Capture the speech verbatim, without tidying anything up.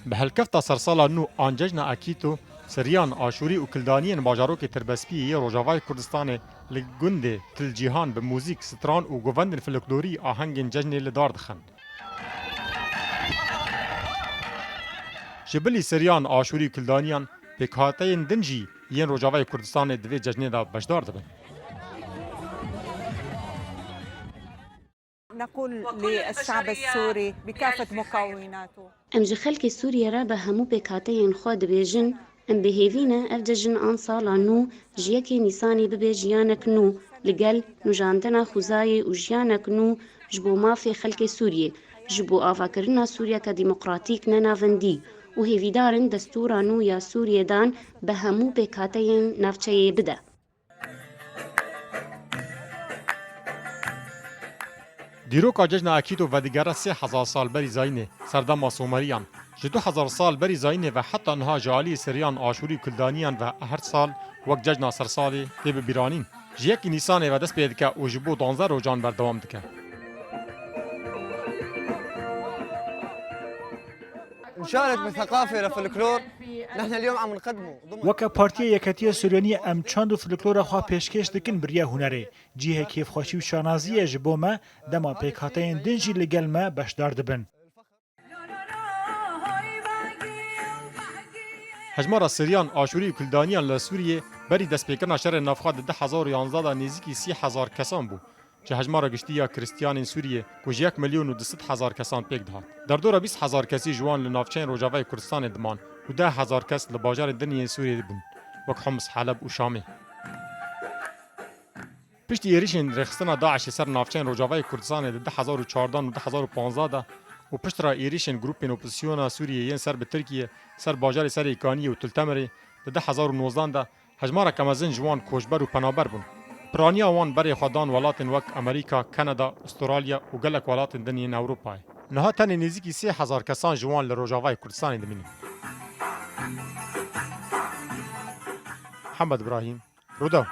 Bi helkefta sersala nû an cejna Akîto, Siriyan, Aşûrî û Kildaniyên bajarokê Tirbespiyê yê Rojavayê Kurdistanê li gundê Til Cîhan bi muzîk, stran û govendên folklorî ahengên cejnê li dar dixin. Ji bilî Siriyan, Aşûrî û Kildaniyan pêkhateyên din jî yên Rojavayê Kurdistanê di vê cejnê de beşdar dibin. نقول للشعب السوري بكافة مكوناته. Em ji xelkê Sûriyê re bi hemû pêkhateyên xwe dibêjin, em bi hêvî ne ev cejn an sala nû ji yekê Nîsanê bibe jiyanek nû li gel nûjandina xwezayê û jiyanek nû ji bo mafê xelkê Sûriyê, ji bo avakirina Sûriyeke demokratîk ne navendî û hêvîdar in destûra nû ya Sûriyê dan bi hemû pêkhateyên navçeyê bide. Dîroka cejna Akîto vedigere sê hezar sal berî zayînê, serdema Someriyan. Ji du hezar sal berî zayînê ve heta niha ji aliyê Siriyan, Aşûrî û Kildaniyan ve her sal wek cejna sersalê tê bibîranîn. Ji yekî Nîsanê ve dest pê dike û ji bo duwazdeh rojan berdewam dike. نشارك بثقافة لفلكلور. نحن اليوم عم نقدمه ضمن Weke Partiya Yeketiya Suryaniyê em çand û folklora xwe pêşkêş dikin bi riya hunerê. Cihê kêfxweşî û şanaziyê ye ji bo me, dema pêkhateyên din jî li gel me beşdar dibin. Hejmara Siriyan, Aşûrî û Kildaniyan li Sûriyê berî destpêkirina şerê navxwe di du hezar û yanzdeh de nêzîkî sî hezar kesan bû. Ji hejmara giştî ya Kristiyanên Sûriyê ku ji yek milyon û du sed hezar kesan pêk dihat, derdora bîst hezar kesî ji wan li navçeyên Rojavayê Kurdistanê diman û deh hezar kes li bajarên din yên Sûriyê bûn, wek Homs, Heleb û Şamê. Piştî êrişên rêxistina DAIŞê ser navçeyên Rojavayê Kurdistanê di du hezar û çardeh û du hezar û panzdeh de û piştre êrişên grûpên opozîsyona Sûriyê yên ser bi Tirkiye ser bajarê Serê Kaniyê û Til Temirê di du hezar û nozdeh de, hejmareke mezin ji wan koçber û penaber bûn. Piraniya wan berê xwe dan welatên wek Amerîka, Kanada, Ustralya û gelek welatên din yên Ewropayê. Niha tenê nêzîkî sê hezar kesan ji wan li Rojavayê Kurdistanê dimînin. Mihemed Îbrahîm, Rûdaw.